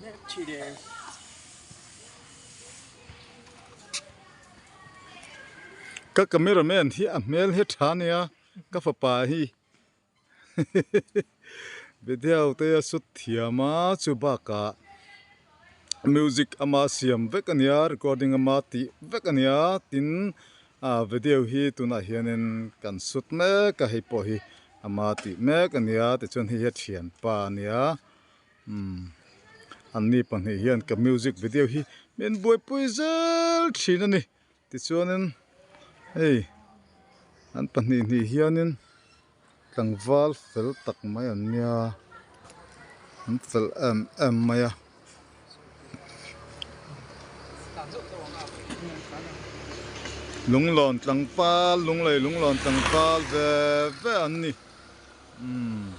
Ka cameraman hi a hmel hi tha ania ka fapa hi video te a sut thiam a chu bakah music ama siam vek ania recording ama tih vek ania tin ah video hi tunah hianin kan sut mek a hei pawh hi ama tih mek ania tichuan hei hi a thianpa ania. Umm anni pahnih hian ka music video hi min buaipui zel thin a ni tichuanin hei an pahnih hnih hianin tlangval fel tak mai an nia an fel em em mai a. Lunglawn tlangval lunglei lunglawn tlangval ve ve an ni. Umm.